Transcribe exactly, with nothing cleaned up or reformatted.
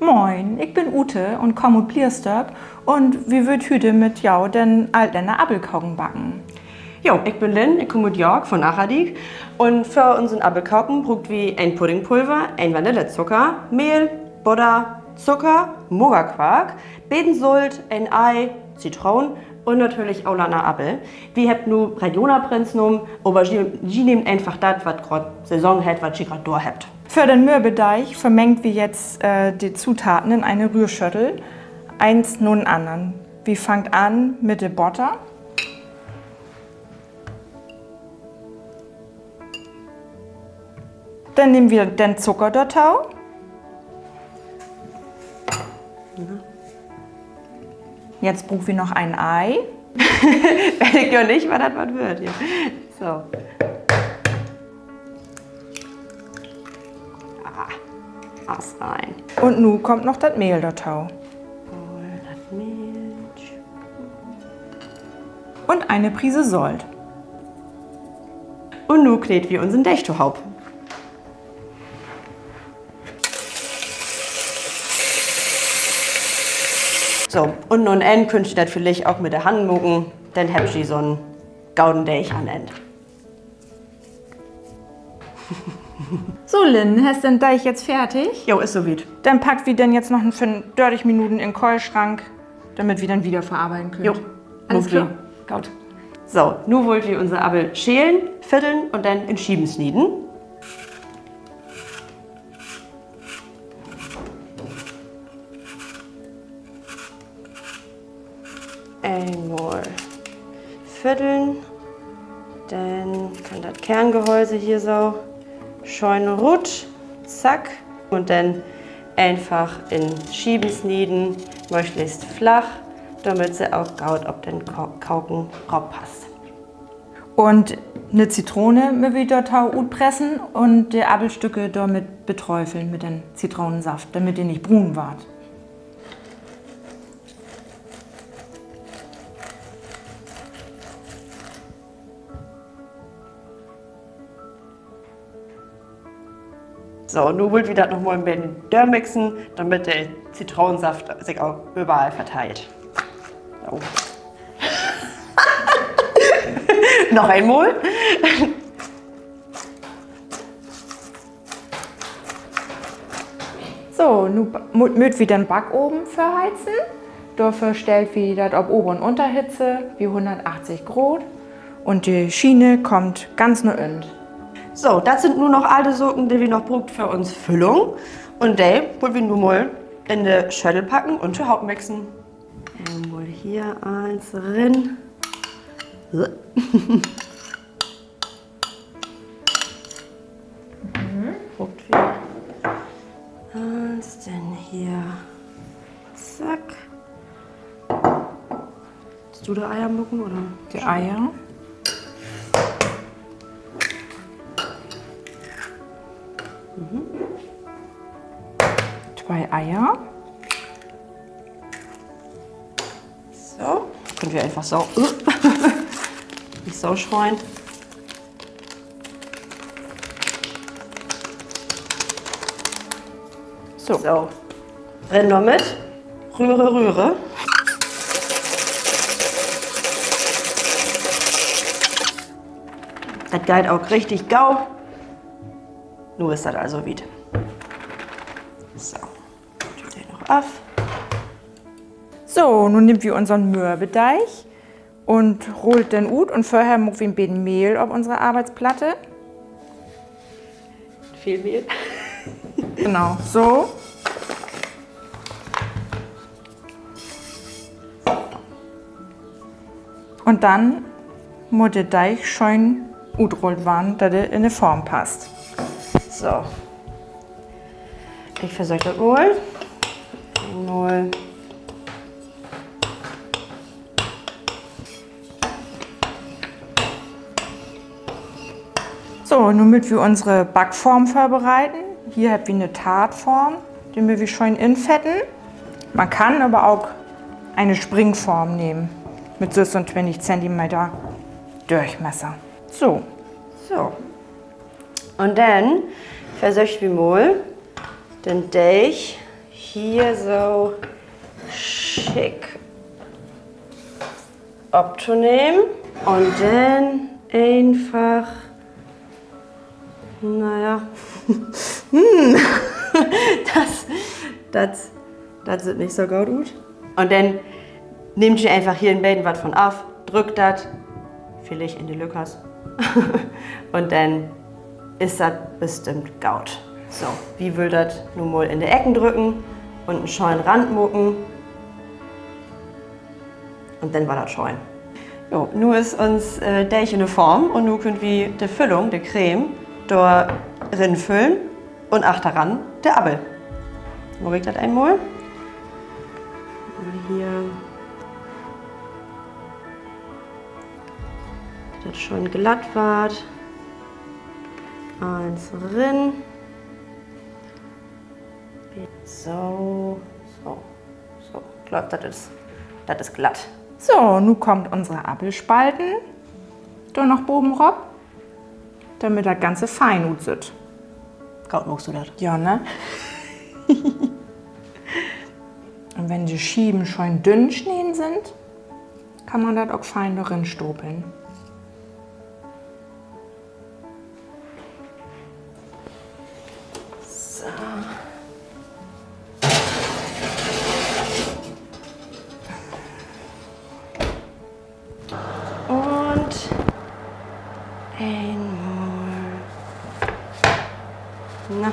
Moin, ik bün Ute un kaam ut Bliersdörp un wi wüllt hüüt mit jo den Altlänner Appelkoken backen. Jo, ik bün Lynn, ik kaam ut Jork von Achterdiek. Un för unsen Appelkoken bruukt wi en Puddingpulver, en Vanillezucker, Mehl, Botter, Zucker, Magerquark, beten Solt, en Ei, Zitroon un natürlich Olanner Appel. Wi hebbt nu Regionalprinz nahmen, aver ji, ji nehmt eenfach dat, wat graad Saison hett, wat ji graad dor hebbt. För den Mürbedeeg vermengt wi jetzt, äh, de Zutaten in ene Rührschöttel, eens na den annern. Wi fangt an mit de Botter. Denn nehmt wi den Zucker dorto. Jetzt bruukt wi noch en Ei. Weet ik jo nich, wat dat wat warrt hier. So. Ah, as rein. Un nu kummt noch dat Mehl dorto. Un dat Mehl. Un ene Prise Solt. Un nu kneedt wi unsen Deeg tohoop. So, un an't Enn köönt ji dat villicht ok mit de Hand maken, denn hebbt ji so'n goden Deeg an't Enn. So, Lynn, hest den Deeg jetzt fertig? Jo, is so wiet. Denn packt wi den jetzt noch för dörtig Minuten in Köhlschrank, damit wi den wiederverarbeiden köönt. Jo, alles kloor. Goot. So, nu wüllt wi unse Appel schelen, viddeln un denn in Schieven snieden. Eenmal viddeln, denn kann dat Kerngehäuse hier so schöön rut, zack, un denn eenfach in Schieven snieden, mööglichst flach, damit se ok goot op den Ko-, Koken rop passt. Un 'ne Zitrone mööt wi dorto utpressen un de Appelstücke dormit beträufeln mit den Zitronensaft, damit de nich bruun warrt. So, nu wüllt wi dat noch mal en beten dörmixen, damit de Zitronensaft sik ok överall verteilt. So. Noch eenmal. So, nu b-, mu-, mööt wi den Backoven vörheizen. Dorför stellt wi dat op Ober- un Unterhitze bi hunnertachtzig Graad. Un de Schiene kummt ganz na ünnen. So, dat sünd nu noch all de Saken, de wi noch bruukt för uns Füllung. Un de wüllt wi nu mal in de Schöttel packen un tohoop mixen. Eenmal hier allens rin. Bruukt wi allens denn hier. Zack. Wullt du de Eier maken, oder? De Eier. Twee Eier. So, köönt wi eenfach so, nich so schöön. So. So. Rin dormit. Röhre, röhre. Dat geiht ok richtig gau. Nu is dat also wiet. So. Düüt de noch af. So, nu nehmt wi unsern Mürbedeeg un rullt den ut un vörher maakt wi en beten Mehl op unsere Arbeitsplatte. Veel Mehl. Genau, so. Un denn mutt de Deeg schöön utrullt warrn, dat de in de Form passt. So. Ik versöök dat mal. Eenmal. So, nu mööt wi unsere Backform vörbereiten. Hier hebbt wi 'ne Taartform, de mööt wi schöön infetten. Man kann aver ok ene Springform nehmen mit sössuntwintig Zentimeter Dörchmesser. So. So. Un denn versöökt wi mal, den Deeg hier so schick optonehmen un denn eenfach, na ja, hm, dat, dat, dat süht nich so goot ut. Un denn nehmt ji eenfach hier en beten wat von af, drückt dat villicht in de Lücken. Un denn is dat bestimmt goot. So, wi wüllt dat nu mal in de Ecken drücken un en schönen Rand maken. Un denn warrt dat schöön. Jo, nu is uns, äh, Deeg in de Form un nu köönt wi de Füllung, de Creme, dor rinfüllen un achteran de Appel. Maak ik dat eenmal. Hier. Dat dat schöön glatt warrt. Allens rin. So, so, so. Ik glööv, dat is, dat is glatt. So, nu kaamt unsre Appelspalten dor noch baven rop, dormit dat Ganze fein utsüht. Goot maakst du dat. Ja, ne? Un wenn de Schieven schöön dünn sneden sünd, kann man dat ok fein dor rin stapeln. So. Un eenmal. Na.